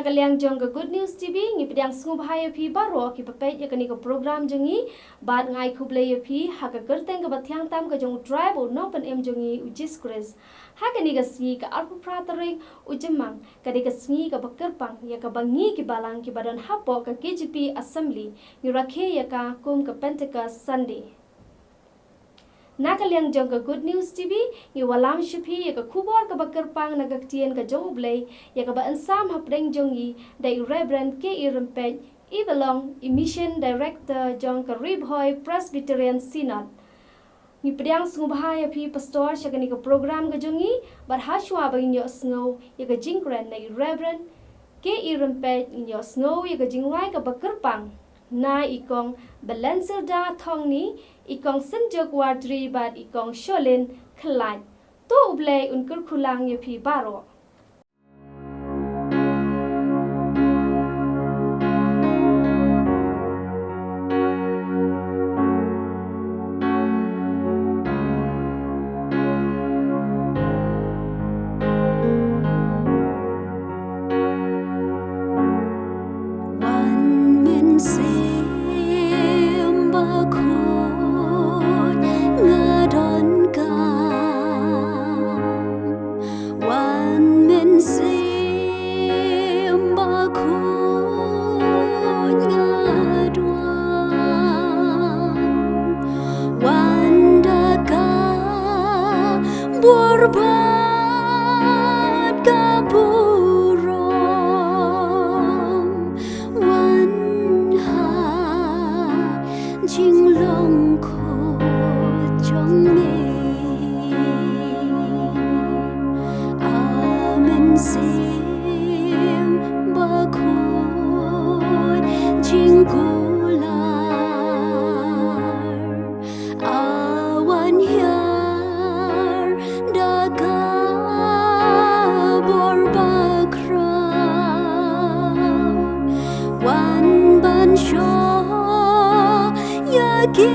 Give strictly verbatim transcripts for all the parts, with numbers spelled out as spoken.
Ka liang jong ka Good News T V, ngi pdiang sngewbha ïa phi baroh kiba peit ïa kane ka program jong ngi, bad nga ai khublei ïa phi ha ka kyrteng kaba thiang tam ka jong U Trai bad U Nongpynim jong ngi U Jisu Khrist. Ha kane ka sngi ka arphew phra tarik u Jymmang, ka dei ka sngi kaba kyrpang ïa kaba ngi ki balang kiba don hapoh ka K J P Assembly, ngi rakhe ïa ka kum ka Pentecost Sunday. Na ka liang jong ka Good News T V, ngi wallam sha phi ïa ka khubor kaba kyrpang na ka ktien ka jong U Blei, ïa kaba yn sam hapdeng jong ngi da i Reverend K E Rympeit, iba long i Mission Director jong ka Ri Bhoi Presbyterian Synod. Ngi pdiang sngewbha ïa phi Pastor sha kane ka program ka jong ngi, bad ha shuwa ba ngin ïohsngew ïa ka jingkren na i Reverend K E Rympeit, ngin ïohsngew ïa ka jingrwai kaba kyrpang na i Kong Belensilda Thongni, i Kong Synjuk Wardri bad i Kong Sholin Khlait. To U Blei un kyrkhu lang ïa phi baroh. Wan Mynsiem Bakhuid nga donkam, Wan Mynsiem Bakhuid nga donkam, wan da ka bor bad ka burom, wan ha jinglong khuid jong me. A Mynsiem Bakhuid jingkular, a wan hiar da ka bor bakhraw, wan ban shoh ïa ki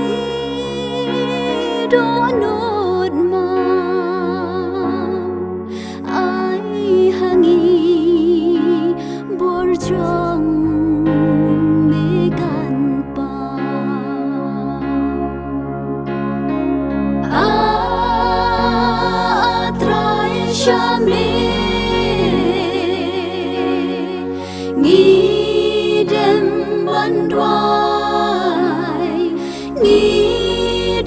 dohnud maw. Ai ha ngi bor jong me kan paw. A, A Trai, sha me ngi dem ban duwai, ngi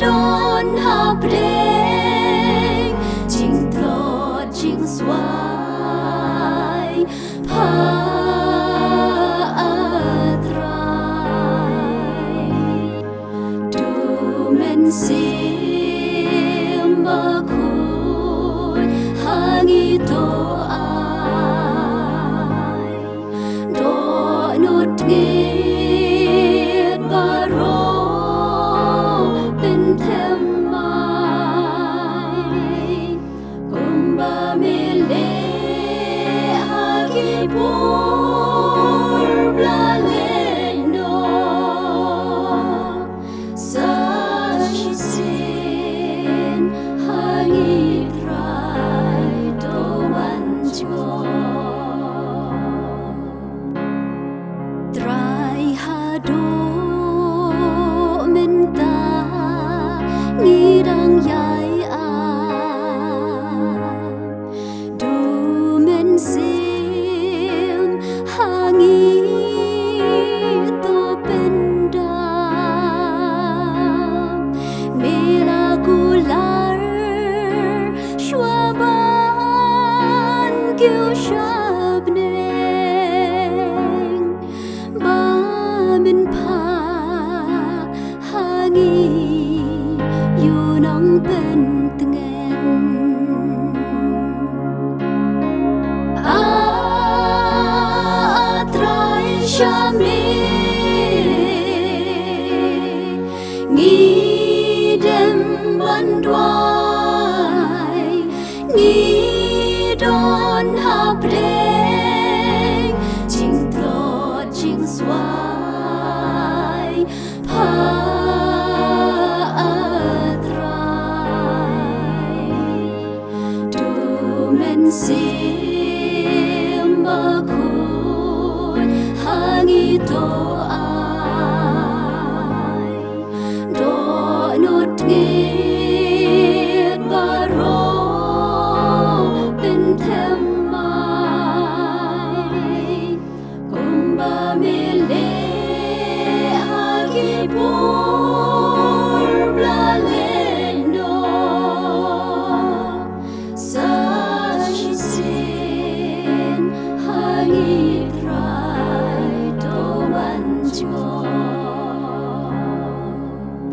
don hapdeng jingtlot jingswai. Pha, A Trai, to Mynsiem Bakhuid ha ngi to ai, dohnud ngeit baroh pynthymmai. Kumba me leh ha ki por ba la leit noh, sa shisien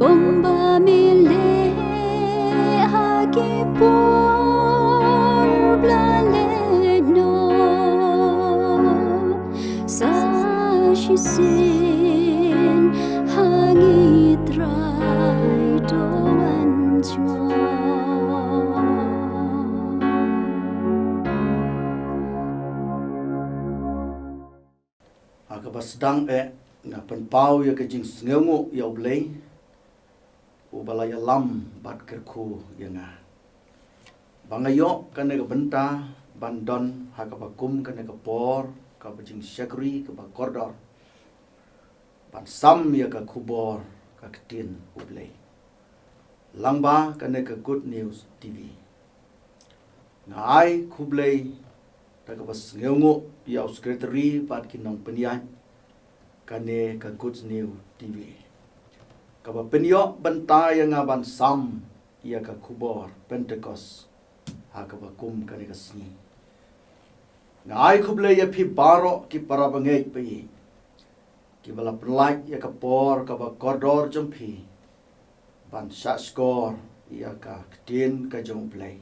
Kumba me leh ha ki por ba la lehnoh, sa shisien ha ngi Trai to wan jngoh. Ha kaba sdang eh, nga pynpaw ïa ka jingsngewnguh ïa U Blei uba la ïalam bad kyrkhu ïa nga, ba nga ïoh kane ka bynta ban don ha kaba kum kane ka por kaba jingshakri kaba kordor, ban sam ïa ka khubor ka ktien U Blei lyngba kane ka Good News T V. Nga ai khublei da kaba sngewnguh ïa u Secretary bad ki nongpynïaid kane ka Good News T V, kaba pynïoh bynta ïa nga ban sam ïa ka khubor Pentecost ha kaba kum kane ka sngi. Nga ai khublei ïa phi baroh ki para bangeit ba ïeit, kiba la pynlait ïa ka por kaba kordor jong phi ban shahshkor ïa ka ktien ka jong U Blei.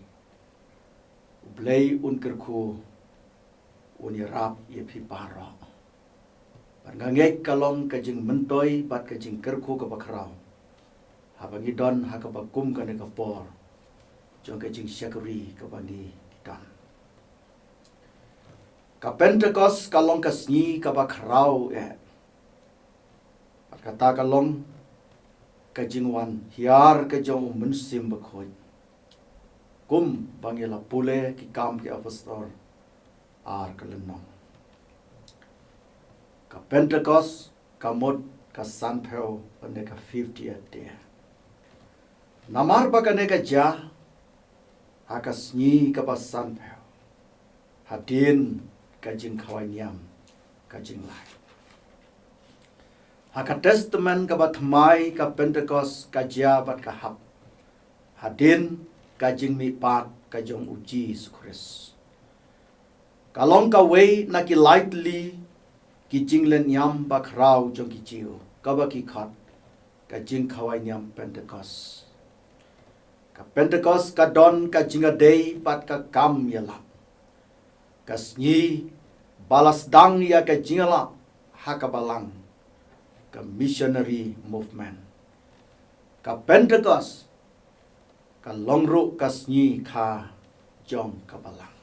U Blei un kyrkhu, un ïarap ïa phi baroh. Bad nga ngeit ka long ka jingmyntoi bad ka jingkyrkhu kaba khraw haba ngi don ha kaba kum kane ka por jong ka jingshakri kaba ngi don. Ka Pentecost ka long ka sngi kaba khraw eh. Bad kata ka long ka jingwan hiar ka jong U Mynsiem Bakhuid, kum ba ngi la pule Ki Kam ki Apostol ar ka lynnong. Ka Pentecost ka mut ka sanphew lane ka fiftieth day. Namar ba kane ka jia ha ka sngi kaba sanphew hadien ka jingkhawai niam ka jinglait. Ha ka Testament kaba Thymmai ka Pentecost ka jia bad ka hap hadien ka jingmihpat ka jong U Jisu Khrist. Ka long kawei na ki lai tylli ki jingleh niam bakhraw jong ki Jiw, kaba ki khot ka jingkhawai niam Pentecost. Ka Pentecost ka don ka jingïadei bad ka kam ïalap, ka sngi ba la sdang ïa ka jingïalap ha ka Balang, ka missionary movement. Ka Pentecost ka long ruh ka sngi kha jong ka Balang.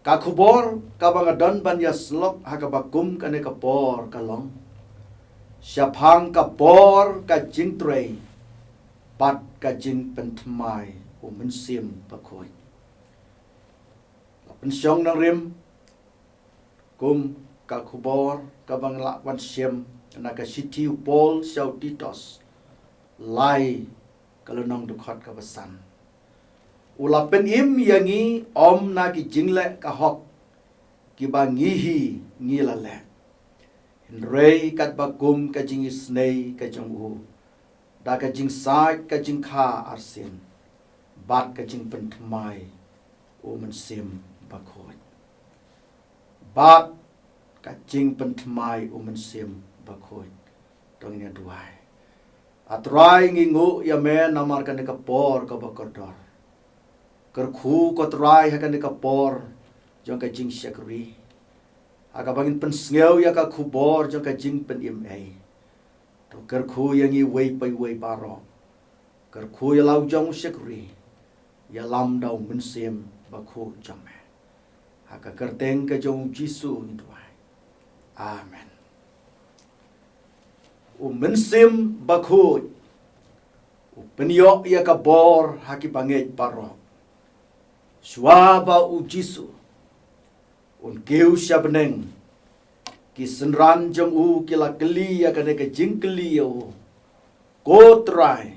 Ka khubor kaba nga don ban ïasyllok ha kaba kum kane ka por ka long shaphang ka bor ka jingtrei bad ka jingpynthymmai U Mynsiem Bakhuid. La pynshong nongrim kum ka khubor kaba nga la wan shim na ka shithi u Paul sha u Titus, lai ka lynnong dkhot kaba san. U la pynim ïa ngi ym na ki jingleh ka hok kiba ngi hi ngi la leh, hynrei katba kum ka jingisynei ka jong u, da ka jingsaid ka jingkha arsien bad ka jingpynthymmai U Mynsiem Bakhuid. Bad ka jingpynthymmai U Mynsiem Bakhuid. To ngin ïa duwai. A Trai, ngi nguh ïa me namar kane ka por kaba kordor. Kyrkhu ko Trai ha kane ka por jong ka jingshakri, ha kaba ngin pynsngew ïa ka khubor jong ka jingpynim ei. To kyrkhu ïa ngi uwei pa uwei baroh. Kyrkhu ïa la u jong u shakri, ïalam da U Mynsiem Bakhuid jong me. Ha ka kyrteng ka jong U Jisu ngin duwai. Amen. U Mynsiem Bakhuid u pynïoh ïa ka bor ha ki bangeit baroh. Shuwa ba U Jisu un kiew sha bneng, ki synran jong u ki la kylli ïa kane ka jingkylli ïa u, ko Trai,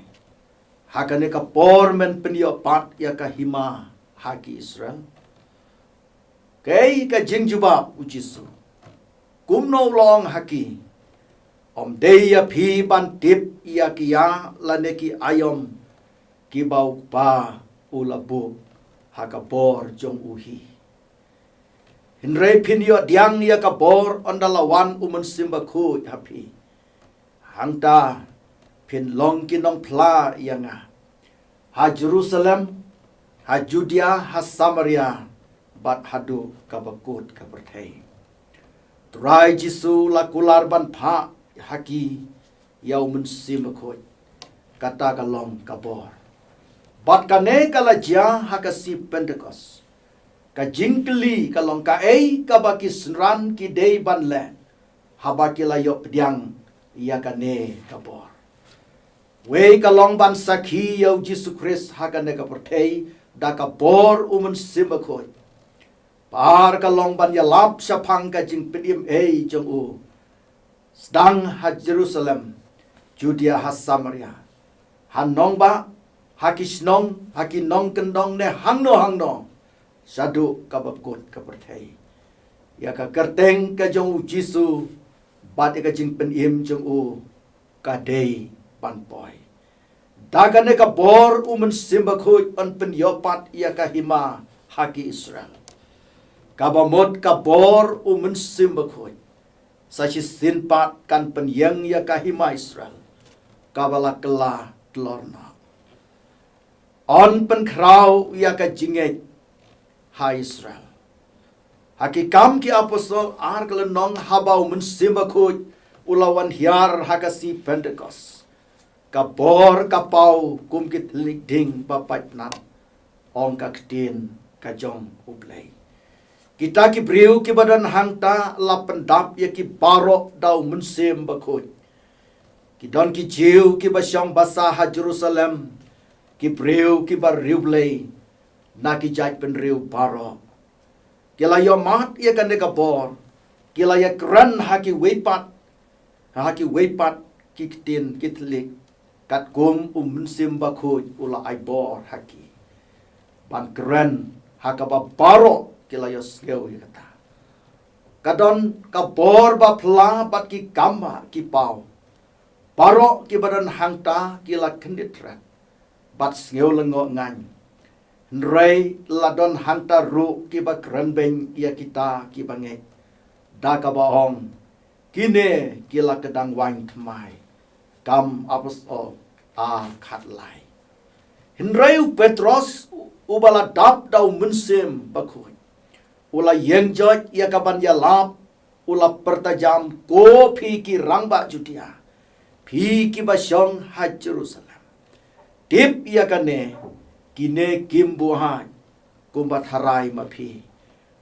ha kane ka por men pynïoh pat ïa ka hima ha ki Israel? Kaei ka jingjubab U Jisu? Kumno u la ong ha ki? Ym dei ïa phi ban tip ïa ki ïa lane ki aïom kiba u Kpa u la buh ha ka bor jong u hi. Hynrei phin ïoh pdiang ïa ka bor ynda la wan U Mynsiem Bakhuid ha phi. Hangta phin long ki nongphla ïa nga ha Jerusalem, ha Judea, ha Samaria, bad haduh kaba kut ka pyrthei. Trai Jisu la kular ban phah ha ki ïa u Mynsiem Bakhuid. Kata ka long ka bor. Bad kane ka la jia ha ka sngi Pentekost. Ka jingkylli ka long, kaei kaba ki synran ki dei ban leh haba ki la ïoh pdiang ïa kane ka bor? Wei ka long ban sakhi ïa u Jisu Khrist ha kane ka pyrthei da ka bor u Mynsiem Bakhuid. Ba ar ka long ban ïalap shaphang ka jingpynim ei jong u, sdang ha Jerusalem, Judea, ha Samaria, ha nongbah, ha ki shnong, ha ki nongkyndong, ne hangno hangno shaduh kaba kut ka pyrthei. Ïa ka kyrteng ka jong u Jisu bad ïa ka jingpynim jong u ka dei ban poi. Da kane ka bor u Mynsiem Bakhuid yn pynïoh pat ïa ka hima ha ki Israel. Kaba mut ka bor u Mynsiem Bakhuid sa shisien pat kan pynïeng ïa ka hima Israel kaba la kylla tlor noh. Yn pynkhraw ïa ka jingngeit ha Israel. Ha Ki Kam Ki Apostol ar, ka lynnong, haba u Mynsiem Bakhuid u la wan hiar ha ka sngi Pentekost, ka bor ka paw kum ki thylliej ding ba paid nat, ong ka ktien ka jong U Blei. Kita ki briew kiba don hangta la pyndap ïa ki baroh da u Mynsiem Bakhuid. Ki don ki Jiw kiba shong basa ha Jerusalem, ki briew kiba riewblei na ki jaitbynriew baroh. Ki la ïohmad ïa kane ka bor, ki la ïakren ha kiwei pat, ha kiwei pat ki ktien ki thylliej, katkum u Mynsiem Bakhuid u la ai bor ha ki ban kren ha kaba baroh ki la ïohsngew ïa kata. Ka don ka bor ba phylla bad ki kam ba ki paw. Baroh kiba don hangta ki la kyndit thret bad sngew lyngngoh ngaiñ. Hynrei la don hangta ruh kiba kren beiñ ïa kita kiba ngeit, da kaba ong, kine ki la kdang waiñ thymmai. Kam Apostol ar, khatlai. Hynrei u Petros, uba la dap da u Mynsiem Bakhuid, u la ïeng joit ïa ka ban ïalap, u la pyrta jam, ko phi ki rangbah Judia, phi kiba shong ha Jerusalem, tip ïa kane, kine kim buaid kumba tharai ma phi.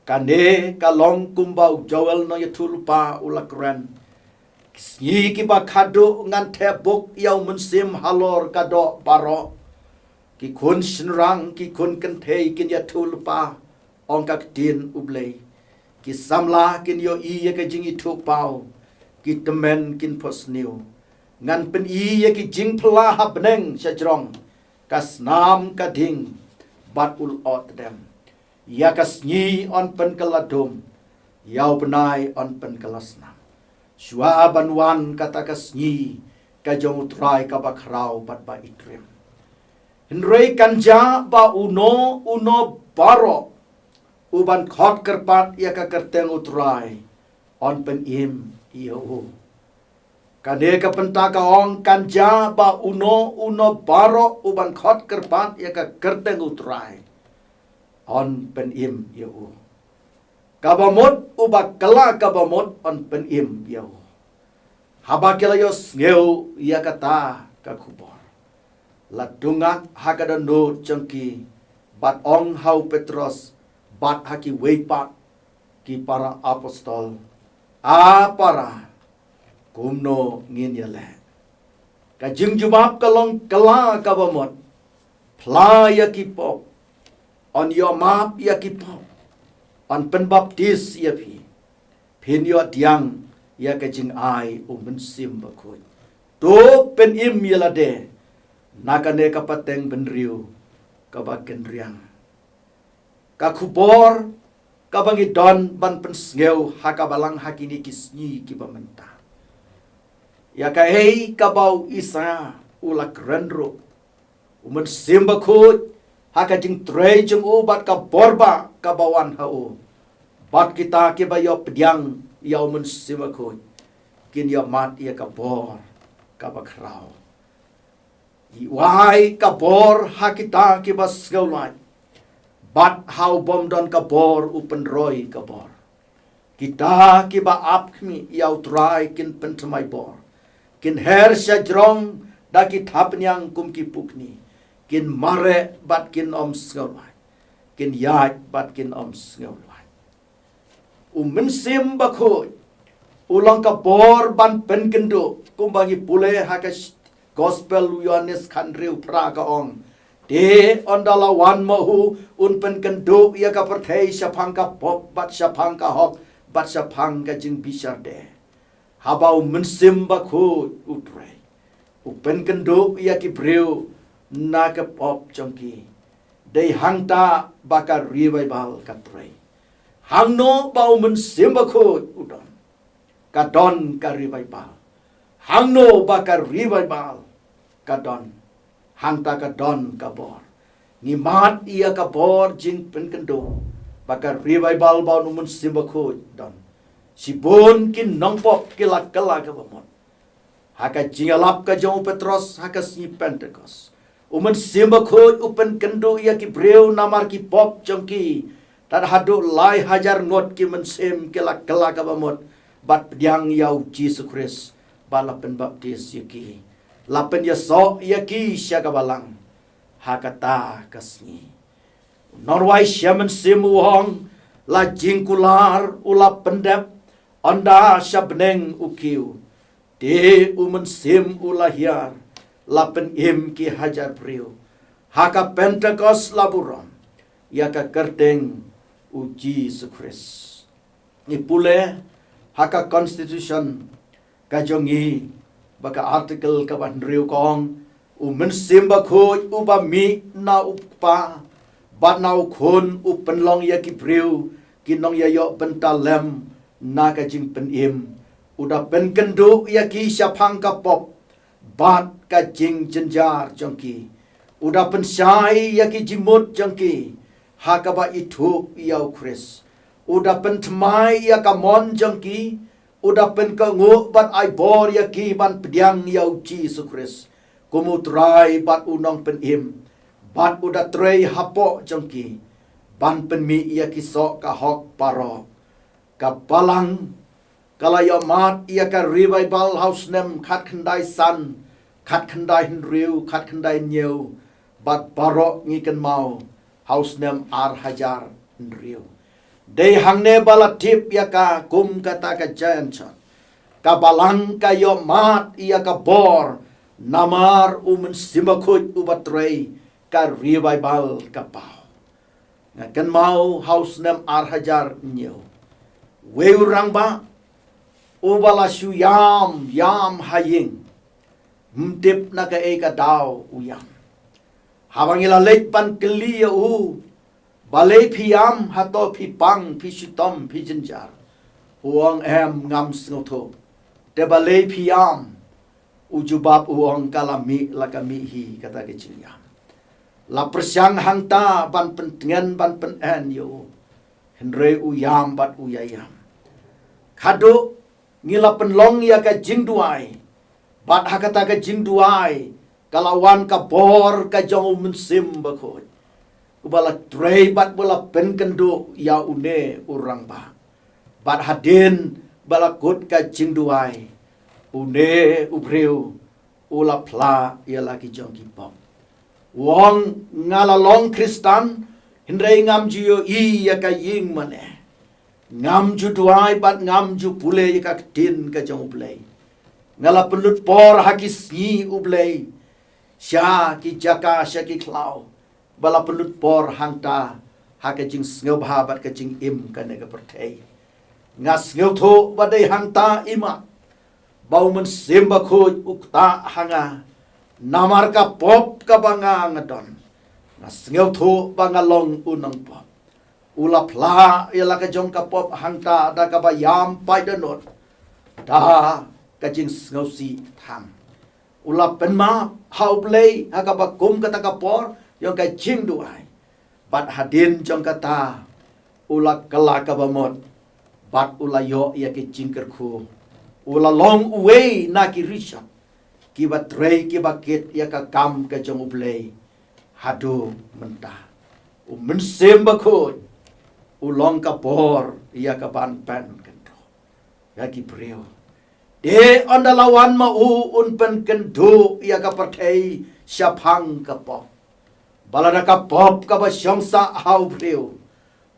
Kane ka long kumba u Joel nongïathuhlypa u la kren. Ki sngi kiba khadduh ngan theh buk ïa u Mynsiem halor ka doh baroh. Ki khun shynrang, ki khun kynthei kin ïathuhlypa, ong ka ktien U Blei. Ki samla kin ïohi ïa ka jingithuhpaw, ki tymmen kin phohsniew. Ngan pyni ïa ki jingphylla ha bneng shajrong, ka snam, ka ding bad u lyoh tdem. Ïa ka sngi yn pynkylla dum, ïa u bnai yn pynkylla snam, shuwa ban wan kata ka sngi ka jong U Trai kaba khraw bad ba itriem. Hynrei kan jia ba uno uno baroh uban khot kyrpad ïa ka kyrteng U Trai, yn pynim ïa u. Kane ka bynta ka ong, kan jia ba uno uno baroh uban khot kyrpad ïa ka kyrteng U Trai, yn pynim ïa u. Kaba mut uba kylla kaba mut yn pynim ïa u. Haba ki la ïohsngew ïa kata ka khubor, la dungak ha ka dohnud jong ki bad ong ha u Petros bad ha kiwei pat ki para apostol, a para, kumno ngin ïaleh? Ka jingjubab ka long, kylla kaba mut, phla ïa ki pop, yn ïohmap ïa ki pop, yn pynbaptis ïa phi, phin ïoh pdiang ïa ka jingai U Mynsiem Bakhuid. To pynim ïa lade na kane ka pateng bynriew kaba kynriang. Ka khubor kaba ngi don ban pynsngew ha ka Balang ha kine ki sngi kiba mynta, ïa kaei kaba u Isaïah u la kren ruh. U Mynsiem Bakhuid ha ka jingtrei jong u bad ka bor ba kaba wan ha u, bad kita kiba ïoh pdiang ïa U Mynsiem Bakhuid kin ïohmad ïa ka bor kaba khraw. Iwai ka bor ha kita kiba sngewlait, bad ha u bym don ka bor u pynroi ka bor. Kita kiba ap khmih ïa u Trai kin pynthymmai bor. Kin her sha jrong da ki thapniang kum ki pukni. Kin mareh bad kin ym sngewlait. Kin ïaid bad kin ym sngewlait. U Mynsiem Bakhuid u long ka bor ban pynkynduh, kumba ngi pule ha ka sh- Gospel u Ïoannis khathynriew phra ka ong. Te ynda la wan ma u, un pynkynduh ïa ka pyrthei shaphang ka pop bad shaphang ka hok bad shaphang ka jingbishar de. Haba u Mynsiem Bakhuid u trei, u pynkynduh ïa ki briew na ka pop jong ki. Dei hangta ba ka revival ka trei. Hangno ba u Mynsiem Bakhuid u don, ka don ka revival. Hangno ba ka revival ka don, hangta ka don ka bor. Ngi mad ïa ka bor jingpynkynduh ba ka revival ba u Mynsiem Bakhuid don. Shibun ki nongpop ki la kylla kaba mut. Ha ka jingïalap ka jong u Petros ha ka sngi Pentekost, u Mynsiem Bakhuid u pynkynduh ïa ki briew namar ki pop jong ki. Tad haduh lai hajar ngut ki mynsiem ki la kylla kaba mut bad pdiang ïa u Jisu Khrist, bad la pynbaptis ïa ki, la pynïasoh ïa ki sha ka balang. Ha kata ka sngi u nongrwai shiah mynsiem u ong, la jingkular u la pyndep, ynda sha bneng u kiew. Te u Mynsiem u la hiar, la pynim ki hajar briew. Ha ka Pentekost la burom ïa ka kyrteng u Jisu Khrist. Ngi pule ha ka Constitution ka jong ngi, ba ka article kaba hynriew ka ong, u Mynsiem Bakhuid uba mih na u Kpa bad na u Khun u pynlong ïa ki briew ki nongïaïoh bynta lem na ka jingpynim. U da pynkynduh ïa ki shaphang ka pop bad ka jingjynjar jong ki. U da pynshai ïa ki jingmut jong ki ha kaba ithuh ïa u Khrist. U da pynthymmai ïa ka mon jong ki. U da pynkohnguh bad ai bor ïa ki ban pdiang ïa u Jisu Khrist kum u Trai bad u Nongpynim, bad u da trei hapoh jong ki ban pynmih ïa ki soh ka hok baroh. Ka balang ka la ïohmad ïa ka revival ha u snem khatkhyndai san, khatkhyndai hynriew, khatkhyndai hynñiew, bad baroh ngi kynmaw ha u snem ar hajar hynriew. Dei hangne ba la tip ïa ka kum kata ka giant shot. Ka balang ka ïohmad ïa ka bor namar u Mynsiem Bakhuid uba trei, ka revival ka paw. Nga kynmaw ha u snem ar hajar hynñiew, wei u rangbah uba la shu ïam ïam ha ïing. Ym tip na kaei ka daw u ïam. Haba ngi la leit ban kylli ïa u, balei phi ïam, hato phi pang, phi shitom, phi jynjar? U ong, em, ngam sngewthuh. Te balei phi ïam? U jubab u ong, ka la mih, la ka mih hi kata ka jingïam. La pyrshang hangta ban pyntngen ban pynen ïa u, hynrei u ïam bad u ïa ïam. Khatduh ngi la pynlong ïa ka jingduwai, bad ha kata ka jingduwai ka la wan ka bor ka jong u Mynsiem Bakhuid, uba la trei bad ba la pynkynduh ïa une u rangbah. Bad hadien ba la kut ka jingduwai, une u briew u la phla ïa la ki jong ki pop. U ong, nga la long Khristan, hynrei ngam ju ïohi ïa ka ïing mane. Ngam ju duwai bad ngam ju pule ïa ka ktien ka jong U Blei. Nga la pynlut por ha ki sngi U Blei sha ki jaka, sha ki khlaw, ba la pynlut por hangta ha ka jingsngewbha bad ka jingim kane ka pyrthei. Nga sngewthuh ba dei hangta i mat ba u Mynsiem Bakhuid u ktah ha nga namar ka pop kaba nga nga don. Nga sngewthuh ba nga long u nongpop. U la phla ïa la ka jong ka pop hangta da kaba ïam paid dohnud, da ka jingsngewsih thang. U la pynmap ha U Blei ha kaba kum kata ka por jong ka jingduwai. Bad hadien jong kata u la kylla kaba mut, bad u la ïoh ïa ki jingkyrkhu. U la long uwei na ki rishot kiba trei kiba kit ïa ka kam ka jong U Blei haduh mynta. U Mynsiem Bakhuid u long ka bor ïa ka ban pynkynduh ïa ki briew. Te ynda la wan ma u un pynkynduh ïa ka pyrthei shaphang ka pop. Ba lada ka pop kaba shong sah ha u briew,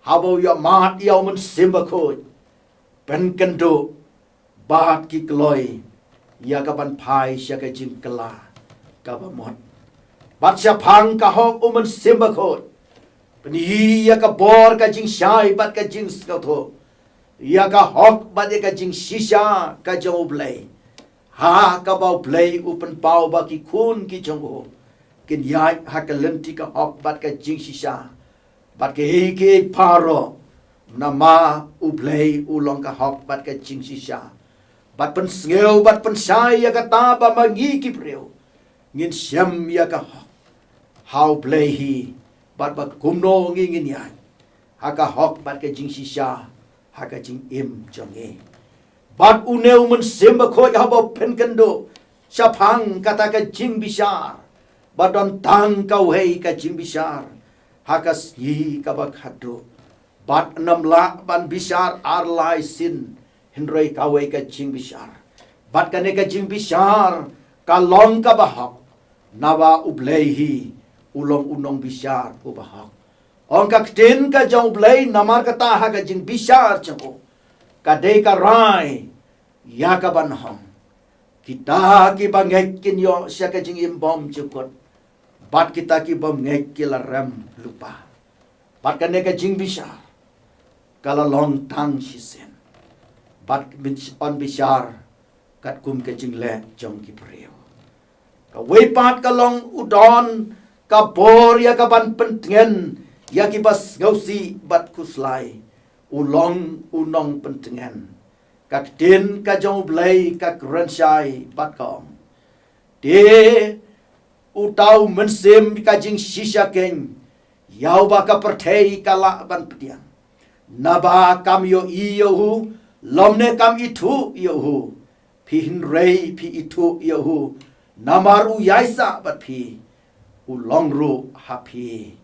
haba u ïohmad ïa U Mynsiem Bakhuid, pynkynduh bad ki kloi ïa ka ban phai sha ka jingkylla kaba mut. Bad shaphang ka hok U Mynsiem Bakhuid, pyni ïa ka bor ka jingshai bad ka jingsngewthuh ïa ka hok bad ïa ka jingshisha ka jong U Blei. Ha kaba U Blei u pynpaw ba ki khun ki jong u kin ïaid ha ka lynti ka hok bad ka jingshisha. Bad kiei kiei baroh, namar U Blei u long ka hok bad ka jingshisha. Bad pynsngew bad pynshai ïa kata ba ma ngi ki briew ngin shem ïa ka hok ha U Blei hi, bad ba kumno ngi ngin ïaid ha ka hok bad ka jingshisha ha ka jingim jong ngi. Bad une U Mynsiem Bakhuid haba u pynkynduh shaphang kata ka jingbishar, ba don tang kawei ka jingbishar ha ka sngi kaba khatduh. Bad ym lah ban bishar ar lai sien hynrei kawei ka jingbishar. Bad kane ka jingbishar ka long kaba hok, naba U Blei hi u long u nongbishar uba hok. Ong ka ktien ka jong U Blei, namar kata ha ka jingbishar jong u, ka dei ka rai ïa ka ban hong. Kita kiba ngeit kin ïoh sha ka jingim bymjukut, bad kita ki bym ngeit ki la rem lypa. Bad kane ka jingbishar ka la long tang shisien. Bad ym bishar katkum ka jingleh jong ki briew. Kawei pat ka long u don ka bor ïa ka ban pyntngen ïa kiba sngewsih bad khuslai. U long u nongpyntngen. Ka ktien ka jong U Blei ka kren shai bad ka ong, te uta U Mynsiem ka jingshisha keiñ ïa uba ka pyrthei ka lah ban pdiang. Naba kam ïohi ïa u, lymne kam ithuh ïa u. Phi hynrei phi ithuh ïa u, namar u ïaisah bad phi, u long ruh ha phi.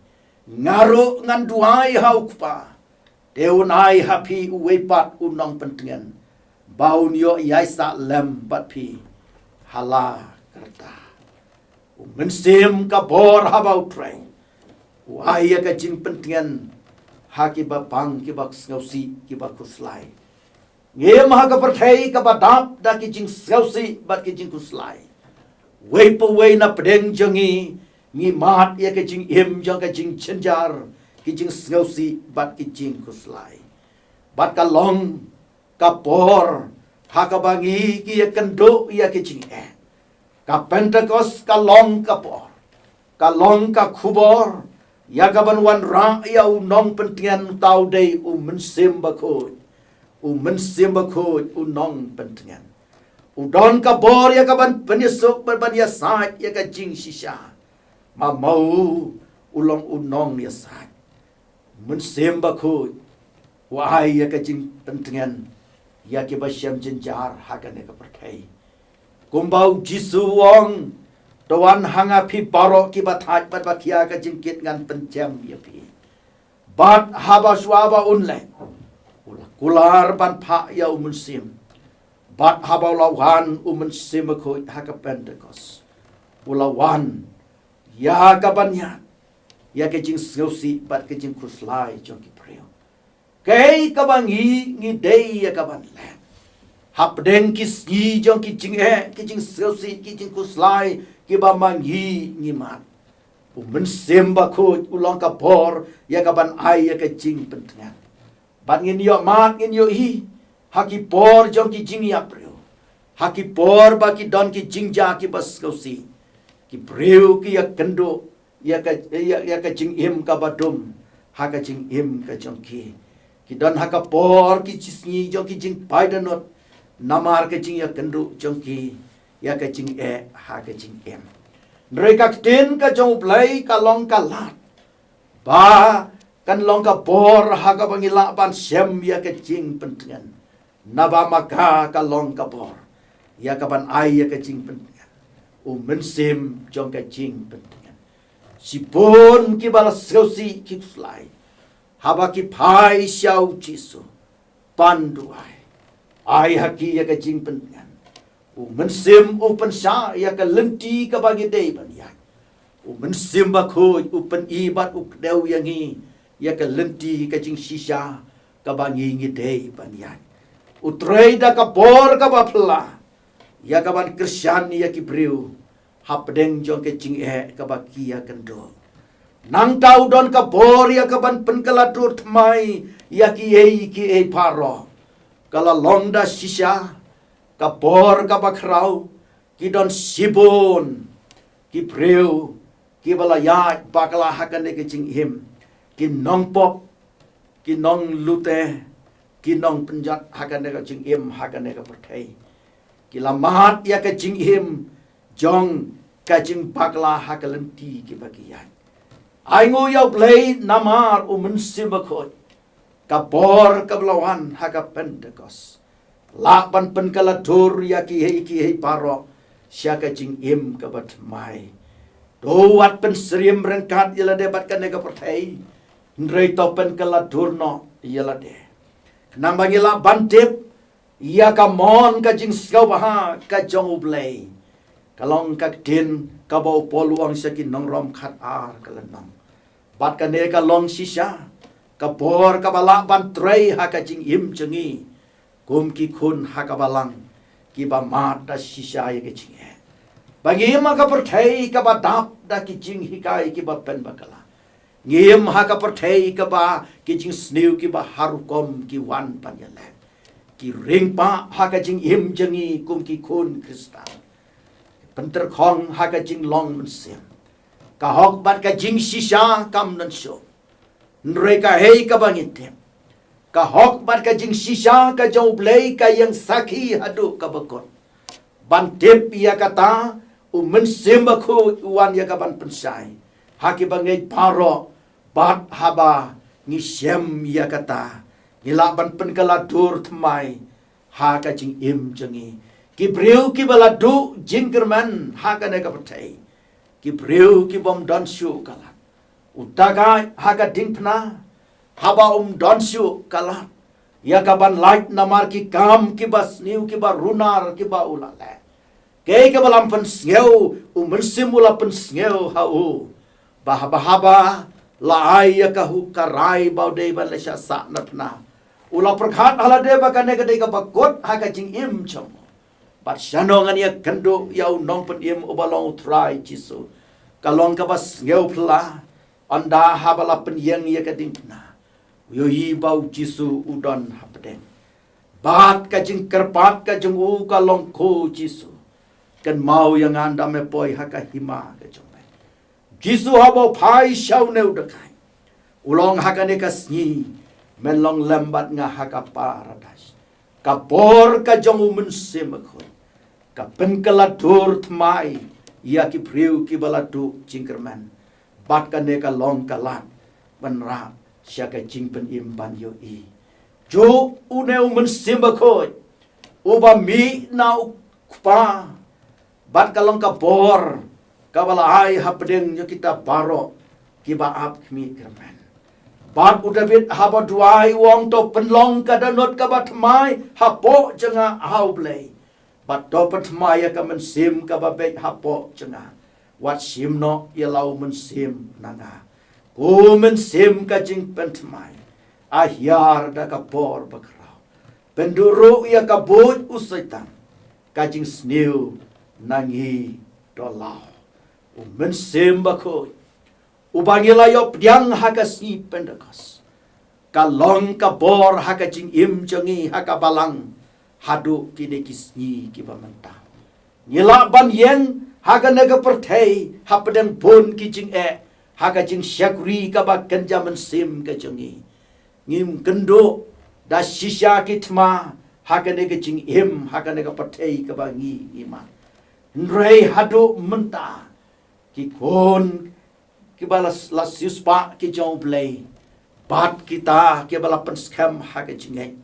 Nga ruh ngan duwai ha U Kpa, te un ai ha phi uwei pat u nongpyntngen, ba un ïoh ïaisah lem bad phi ha la karta. U Mynsiem ka bor haba u trei, u ai ïa ka jingpyntngen ha kiba pang, kiba sngewsih, kiba khuslai. Ngim ha ka pyrthei kaba dap da ki jingsngewsih bad ki jingkhuslai. Wei pa wei na pdeng jong ngi, ngi mad ïa ka jingim jong ka jingjynjar, ki jingsngewsih bad ki jingkhuslai. Bad ka long ka por ha kaba ngi ki ïakynduh ïa ki jingeh. Ka Pentekost ka long ka por, ka long ka khubor ïa ka ban wanrah ïa u nongpyntngen, uta u dei u Mynsiem Bakhuid. U Mynsiem Bakhuid u nongpyntngen. U don ka bor ïa ka ban pynïasuk bad ban ïasaid ïa ka jingshisha. Ma ma u, u long u nongïasaid. Mynsiem Bakhuid u ai ïa ka jingpyntngen ïa kiba shem jynjar ha kane ka pyrthei. Kumba u Jisu u ong, to wan ha nga phi baroh kiba thait bad ba khia ka jingkit, ngan pynjem ïa phi. Bad haba shuwa ba un leh, u la kular ban phah ïa u Mynsiem. Bad haba u la wan u Mynsiem Bakhuid ha ka Pentekost, u la wan ïa ka ban ïa, ïa ka jingsngewsih bad ka jingkhuslai jong ki briew. Kaei kaba ngi ngi dei ïa ka ban leh hapdeng ki sngi jong ki jingeh, ki jingsngewsih, ki jingkhuslai kiba ma ngi ngi mad? U Mynsiem Bakhuid u long ka bor ïa ka ban ai ïa ka jingpyntngen. Bad ngin ïohmad, ngin ïohi ha ki por jong ki jingïap briew, ha ki por ba ki don ki jingjia kiba sngewsih, ki briew ki ïakynduh ïa ka, ïa, ïa ka jingim kaba dum ha ka jingim ka jong ki. Ki don ha ka por ki jisngi jong ki jingpaidohnud namar ka jingïakynduh jong ki ïa ka jingeh ha ka jingim. Hynrei ka ktien ka jong U Blei ka long ka lad ba kan long ka bor ha kaba ngi lah ban shem ïa ka jingpyntngen. Naba ma ka ka long ka bor ïa ka ban ai ïa ka jingpyntngen. u mynsiem jong ka jingpyntngen. Shibun kiba la sngewsih ki khuslai haba ki phai sha u Jisu ban duwai. Ai ha ki ïa ka jingpyntngen. U mynsiem u pynshah ïa ka lynti kaba ngi dei ban ïaid. U mynsiem bakhuid u pyni bad u kdew ïa ngi ïa ka lynti ka jingshisha kaba ngi ngi dei ban ïaid. U trei da ka bor kaba phylla ïa ka ban kyrshan ïa ki briew hapdeng jong ka jingeh kaba ki ïakynduh. Nangta u don ka bor ïa ka ban pynkylla dur thymmai ïa kiei kiei baroh. Ka la long da shisha ka bor kaba khraw. Ki don shibun ki briew kiba la ïaid bakla ha kane ka jingim, ki nongpop, ki nonglute, ki nongpynjot ha kane ka jingim, ha kane ka pyrthei. Ki la mad ïa ka jingim jong ka jingbakla ha ka lynti kiba ki ïaid. Ai nguh ïa U Blei namar u Mynsiem Bakhuid, ka bor kaba la wan ha ka Pentekost, lah ban pynkylla dur ïa kiei kiei baroh sha ka jingim kaba thymmai. To wat pynsyriem ryngkat ïa lade bad kane ka pyrthei, hynrei to pynkylla dur noh ïa lade, khnang ba ngi lah ban tip ïa ka mon ka jingsngewbha ka jong U Blei. Ka long ka ktien kaba u Paul u ong sha ki nong Rom khatar ka lynnong. Bad kane ka long shisha ka bor kaba lah ban trei ha ka jingim jong ngi kum ki khun ha ka balang kiba mad da shisha ïa ka jingeh. Ba ngi im ha ka pyrthei kaba dap da ki jinghikai kiba pynbakla. Ngi im ha ka pyrthei kaba ki jingsniew kiba har rukom ki wan ban ïaleh. Ki ring pah ha ka jingim jong ngi kum ki khun Khristan. Pyntrei khong ha ka jinglong mynsiem. Ka hok bad ka jingshisha kam don shuh. Hynrei kaei kaba ngi tip, ka hok bad ka jingshisha ka jong U Blei ka ïeng sakhi haduh kaba kut. Ban tip ïa kata, u Mynsiem Bakhuid u wan ïa ka ban pynshai ha kiba ngeit baroh, bad haba ngi shem ïa kata, ngi lah ban pynkylla dur thymmai ha ka jingim jong ngi. Ki briew kiba la duh jingkyrmen ha kane ka pyrthei, ki briew ki bym don shuh ka lad. U tagah ha ka diengphna, haba um don shuh ka lad ïa ka ban lait namar ki kam kiba sniew, kiba runar kiba u la leh. Kaei kaba lam pynsngew, u Mynsiem u la pynsngew ha u. Ba haba, haba la ai ïa ka hu ka rai ba u dei ban leit sha sah na phna, u la pyrkhat ha lade ba kane ka dei kaba kut ha ka jingim jong u. Bad shano ngan ïakynduh ïa u Nongpynim uba long U Trai Jisu? Ka long kaba sngewphylla. Ynda haba la pynïeng ïa ka diengphna, u ïohi ba U Jisu u don hapdeng. Bad ka jingkyrpad ka jong u ka long, ko Jisu, kynmaw ïa nga ynda me poi ha ka hima ka jong me. Jisu haba u phai sha une u dakai, u ong ha kane ka sngi men long lem bad nga ha ka paradais. Ka bor ka jong u Mynsiem Bakhuid ka pynkylla dur thymmai ïa ki briew kiba la duh jingkyrmen. Bad kane ka long ka lad ban rah sha ka jingpynim ban ïohi. Ju une u Mynsiem Bakhuid uba mih na u Kpa, bad ka long ka bor kaba la ai hapdeng ïa kita baroh kiba ap khmih kyrmen. Bad u David haba duwai u ong, to pynlong ka dohnud kaba thymmai hapoh jong nga, A Blei. Bad to pynthymmai ïa ka mynsiem kaba beit hapoh jong nga. Wat shim noh ïa la u mynsiem na nga. Ko Mynsiem ka jingpynthymmai, a hiar da ka bor bakhraw. Pynduh ruh ïa ka buit u Soitan, ka jingsniew na ngi to law. U Mynsiem Bakhuid uba ngi la ïoh pdiang ha ka sngi Pentekost, ka long ka bor ha ka jingim jong ngi ha ka balang haduh kine ki sngi kiba mynta. Ngi lah ban ïeng ha kane ka pyrthei hapdeng bun ki jingeh, ha ka jingshakri kaba kynja mynsiem ka jong ngi. Ngim kynduh da shisha ki thma ha kane ka jingim, ha kane ka pyrthei kaba ngi ngi mad. Hynrei haduh mynta ki khun kiba la, la siewspah ki jong U Blei, bad kita kiba la pynskhem ha ka jingngeit,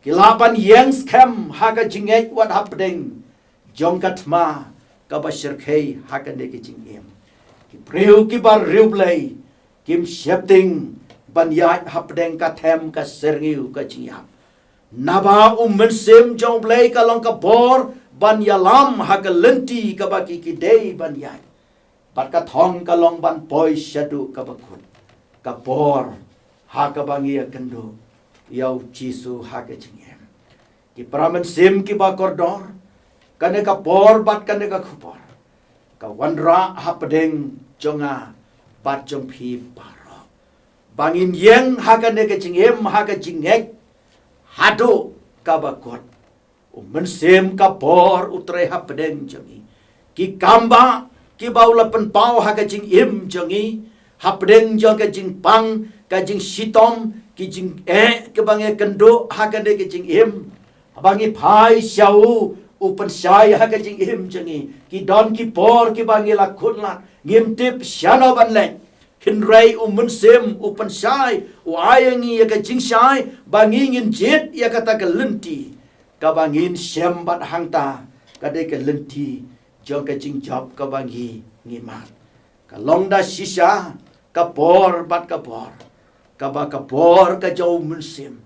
ki lah ban ïeng skhem ha ka jingngeit wat hapdeng jong ka thma, kaba shyrkhei ha kane ka jingim. Ki briew kiba riewblei kim sheptieng ban ïaid hapdeng ka them ka syrngiew ka jingïap. Naba u Mynsiem jong u Blei ka long ka bor ban ïalam ha ka lynti kaba ki ki dei ban ïaid. Bad ka thong ka long ban poi shaduh kaba kut, ka bor ha kaba ngi ïakynduh ïa u Jisu ha ka jingim. Ki para mynsiem kiba kordor, kane ka bor bad kane ka khubor ka wanrah hapdeng jong nga bad jong phi baroh. Ba ngin ïeng ha kane ka jingim, ha ka jingngeit haduh kaba kut. U Mynsiem ka bor u trei hapdeng jong ngi. Ki kambah kiba u la pynpaw ha ka jingim jong ngi, hapdeng jong ka jingpang, ka jingshitom, ki jingeh kiba ngi ïakynduh ha kane ka jingim. Haba ngi phai sha u, u pynshai ha ka jingim jong ngi. Ki don ki por kiba ngi la kut lad, ngim tip shano ban leit. Hynrei u Mynsiem u pynshai, u ai ïa ngi ïa ka jingshai ba ngi ngin jied ïa kata ka lynti kaba ngin shem bad hangta ka dei ka lynti jong ka jingjop kaba ngi ngi mad. Ka long da shisha ka bor bad ka bor, kaba ka bor ka jong u Mynsiem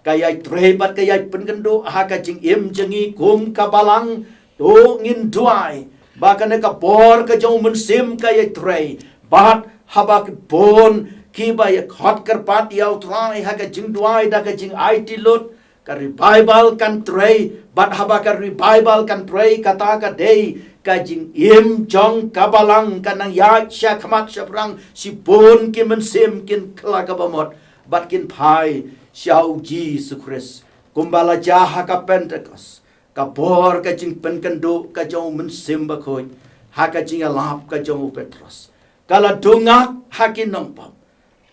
ka ïai trei bad ka ïai pynkynduh ha ka jingim jong ngi kum ka balang. To ngin duwai ba kane ka bor ka jong u Mynsiem ka ïai trei, bad haba ki bun kiba ïa khot kyrpad ïa u Trai ha ka jingduwai da ka jingaiti lut, ka revival kan trei. Bad haba ka revival kan trei, kata ka dei ka jingim jong ka balang ka nang ïaid sha khmat sha pyrshang. Shibun ki mynsiem kin kylla kaba mut bad kin phai sha u Jisu Khrist. Kumba la jia ha ka Pentekost, ka bor ka jingpynkynduh ka jong u Mynsiem Bakhuid ha ka jingïalap ka jong u Petros ka la dungak ha ki nongpop.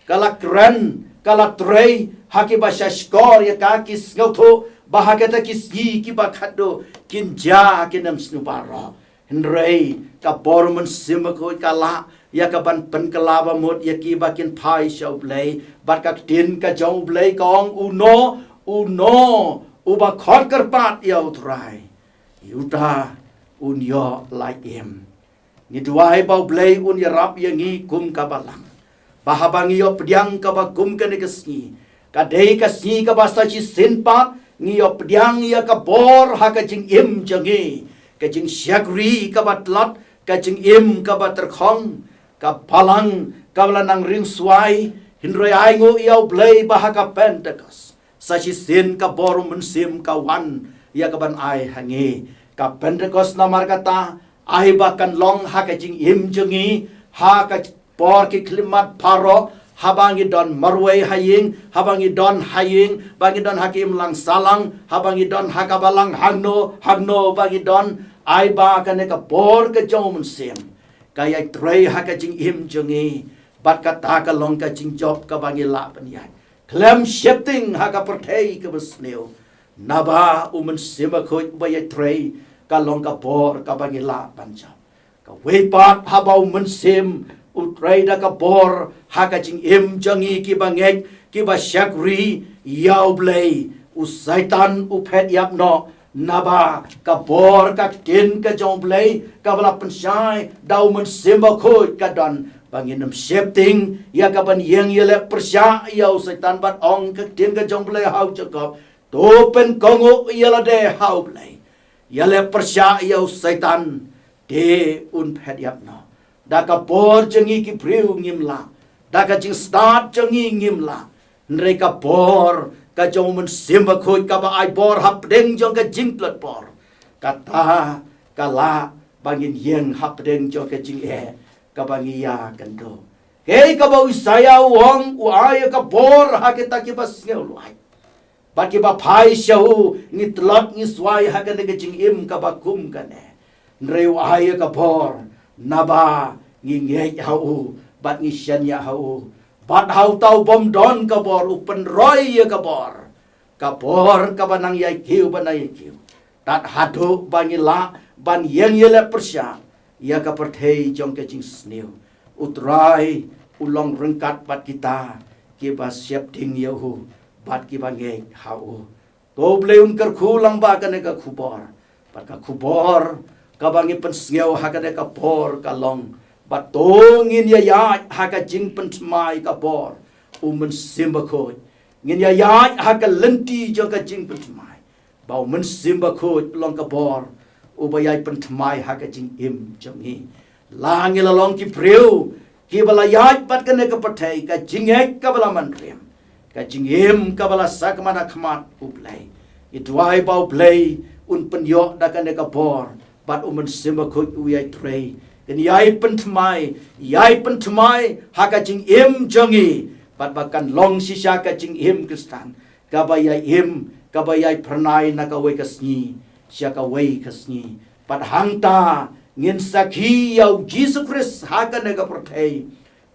Ka la kren, ka la trei ha kiba sha shkor ïa ka. Ki sngewthuh ba ha kata ki sngi kiba khatduh kin jia ki nemsniew baroh. Hynrei ka bor u Mynsiem Bakhuid ka lah ïa kaban pynkylla ba mut ïa kiba kin phai sha u Blei. Bad ka ktien ka jong u Blei ka ong, uno uno uba khot kyrpad ïa u Trai, ïa uta un ïoh lai im. Ngi duwai ba u Blei un ïarap ïa ngi kum ka balang, ba haba ngi ïoh pdiang kaba kum kane ka sngi, ka dei ka sngi kaba sa shisien pat ngi ïoh pdiang ïa ka bor ha ka jingim jong ngi. Ka jingshakri kaba tlot, ka jingim kaba tyrkhong, ka balang kaba la nang ring swai. Hynrei ainguh ïa u Blei ba ha ka Pentekost sa shisien ka bor u Mynsiem ka wan ïa kaban ai ha ngi. Ka Pentekost namar kata ai ba kan long ha ka jingim jong ngi, ha ka por ki khyllipmat baroh, haba ngi don marwei ha ïing, haba ngi don ha ïing, ba ngi don ha ki imlang sahlang, haba ngi don ha ka balang hangno hangno ba ngi don, ai ba kane ka bor ka jong u Mynsiem ka ïai trei ha ka jingim jong ngi. Bad kata ka long ka jingjop kaba ngi lah ban ïaid khlem sheptieng ha ka pyrthei kaba sniew. Naba u Mynsiem Bakhuid uba ïai trei ka long ka bor kaba ngi lah ban jop. Kawei pat, haba u Mynsiem u trei da ka bor ha ka jingim jong ngi kiba ngeit, kiba shakri ïa u Blei, u Soitan u phet ïap noh. Naba ka bor ka ktien ka jong u Blei kaba la pynshai da u Mynsiem Bakhuid ka don ba ngin ym sheptieng ïa kaban ïeng ïaleh pyrshah ïa u Soitan. Bad ong ka ktien ka jong u Blei ha u Jakob, to pynkohnguh ïa lade ha u Blei, ïaleh pyrshah ïa u Soitan, te un phet ïap noh. Da ka bor jong ngi ki briew ngim lah, da ka jingstad jong ngi ngim lah. Hynrei ka bor ka jong u Mynsiem Bakhuid kaba ai bor hapdeng jong ka jingtlot bor, kata ka lah ba ngin ïeng hapdeng jong ka jingeh kaba ngi ïakynduh. Kaei kaba u Isaïah u ong, u ai ïa ka bor ha kita kiba sngewlwait. Bad kiba phai sha u, ngi tlot ngi swai ha kane ka jingim kaba kum kane. Hynrei u ai ïa ka bor naba ngi ngeit ha u bad ngi shaniah ha u. Bad ha uta u bym don ka bor u pynroi ïa ka bor, ka bor kaba nang ïai kiew ba nang ïai kiew. Tad haduh ba ngi lah ban ïeng ïaleh pyrshah ïa ka pyrthei jong ka jingsniew. U Trai u long ryngkat bad kita kiba sheptieng ïa u bad kiba ngeit ha u. To u Blei un kyrkhu lang ba kane ka khubor, bad ka khubor kaba ngi pynsngew ha kane ka por ka long ba to ngin ïa ïaid ha ka jingpynthymmai ka bor u Mynsiem Bakhuid. Ngin ïa ïaid ha ka lynti jong ka jingpynthymmai ba u Mynsiem Bakhuid long ka bor uba ïai pynthymmai ha ka jingim jong ngi. La ngi la long ki briew kiba la ïaid bad kane ka pyrthei, ka jingngeit kaba la man rem, ka jingim kaba la sakma na khmat u Blei. Ngi duwai ba u Blei un pynïoh da kane ka bor bad u Mynsiem Bakhuid u ïai trei, kan ïai pynthymmai, ïai pynthymmai ha ka jingim jong ngi, bad ba kan long shisha ka jingim Khristan kaba ïai im, kaba ïai phyrnai na kawei ka sngi sha kawei ka sngi. Bad hangta ngin sakhi ïa u Jisu Khrist ha kane ka pyrthei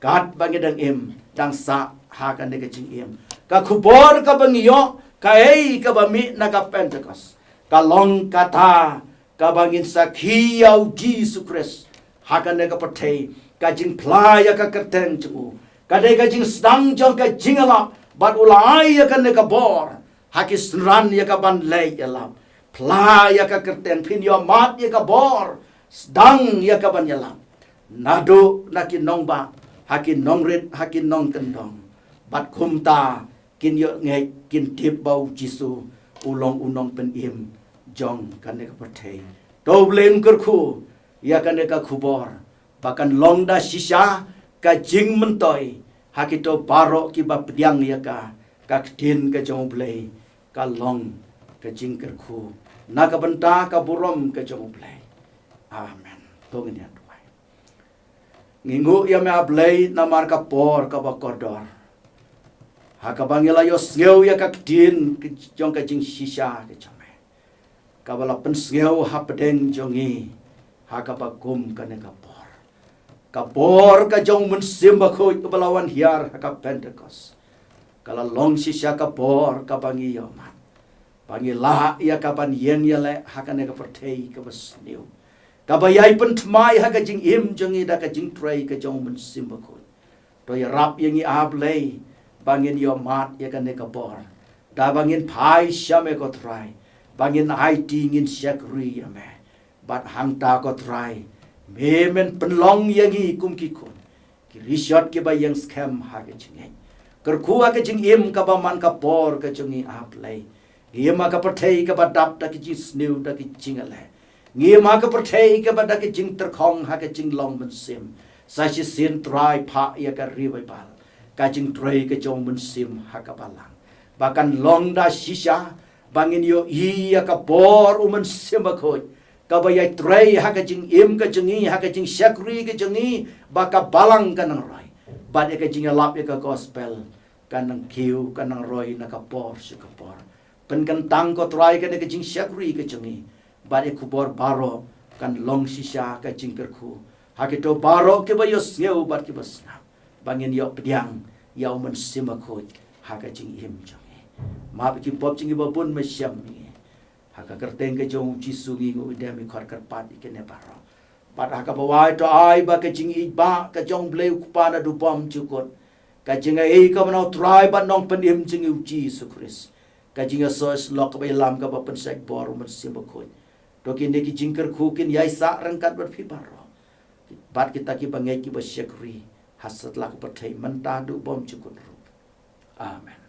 katba ngi dang im, dang sah ha kane ka jingim. Ka khubor kaba ngi ïoh, kaei kaba mih na ka Pentekost, ka long kata kaba ngin sakhi ïa u Jisu Khrist ha kane ka pyrthei, ka jingphla ïa ka kyrteng jong u, ka dei ka jingsdang jong ka jingïalap, bad u la ai ïa kane ka bor ha ki synran ïa ka ban leh ïalap. Phla ïa ka kyrteng, pynïohmat ïa ka bor, sdang ïa ka ban ïalap, naduh na ki nongbah ha ki nongrit ha ki nongkyndong. Bad kumta kin ïoh ngeit, kin tip ba u Jisu u long u nongpynim jong kane ka pyrthei. To u Blei un kyrkhu ïa kane ka khubor ba kan long da shisha ka jingmyntoi ha kito baroh kiba pdiang ïa ka, ka ktien ka jong u Blei ka long ka jingkyrkhu na ka bynta ka burom ka jong u Blei. Amen. To ngin ïa duwai. Ngi nguh ïa me, A Blei, namar ka por kaba kordor ha kaba ngi la ïohsngew ïa ka ktien ka jong ka jingshisha ka jong me, kaba la pynsngew hapdeng jong ngi ha kaba kum kane ka por. Ka bor ka jong u Mynsiem Bakhuid kaba la wan hiar ha ka Pentekost ka la long shisha ka bor kaba ngi ïohmat ba ngi lah ïa ka ban ïeng ïaleh ha kane ka pyrthei kaba sniew, kaba ïai pynthymmai ha ka jingim jong ngi da ka jingtrei ka jong u Mynsiem Bakhuid. To ïarap ïa ngi, A Blei, ba ngin ïohmat ïa kane ka bor, da ba ngin phai sha me, ko Trai, ba ngin aiti, ngin shakri ïa me. Bad hangta, ko Trai, me men pynlong ïa ngi kum ki khun, ki rishot kiba ïeng skhem ha ka jingngeit. Kyrkhu ha ka jingim kaba man ka por ka jong ngi, A Blei. Ngi im ha ka pyrthei kaba dap da ka jingsniew, da ka jingïaleh. Ngi im ha ka pyrthei kaba da ka jingtyrkhong ha ka jinglong mynsiem. Sa shisien, Trai, phah ïa ka revival, ka jingtrei ka jong u Mynsiem ha ka balang, ba kan long da shisha ba ngin ïohi ïa ka bor u Mynsiem Bakhuid, kaba ïai trei ha ka jingim ka jong ngi, ha ka jingshakri ka jong ngi, ba ka balang kan nang roi, bad ïa ka jingïalap ïa ka gospel kan nang kiew, kan nang roi na ka por sha ka por. Pynkyntang, ko Trai, kane ka jingshakri ka jong ngi, bad ïa ka khubor baroh kan long shisha ka jingkyrkhu ha kito baroh kiba ïohsngew bad kiba sngap, ba ngin ïoh pdiang ïa u Mynsiem Bakhuid ha ka jingim jong ngi. Map ïa ki pop jong ngi ba bun, me shem ïa ngi. Ha ka kyrteng ka jong u Jisu ngi nguh, ngi dem, ngi khot kyrpad ïa kine baroh. Bad ha kaba wai, to ai ba ka jingïeit ba ka jong u Blei u Kpa naduh bymjukut, ka jingaiei ka jong u Trai bad Nongpynim jong ngi u Jisu Khrist, ka jingïasoh ïasyllok kaba ïalam kaba pynsait bor u Mynsiem Bakhuid, to kine ki jingkyrkhu kin ïai sah ryngkat bad phi baroh, bad kita kiba ngeit kiba shakri ha satlak ka pyrthei, mynta haduh bymjukut ruh. Amen.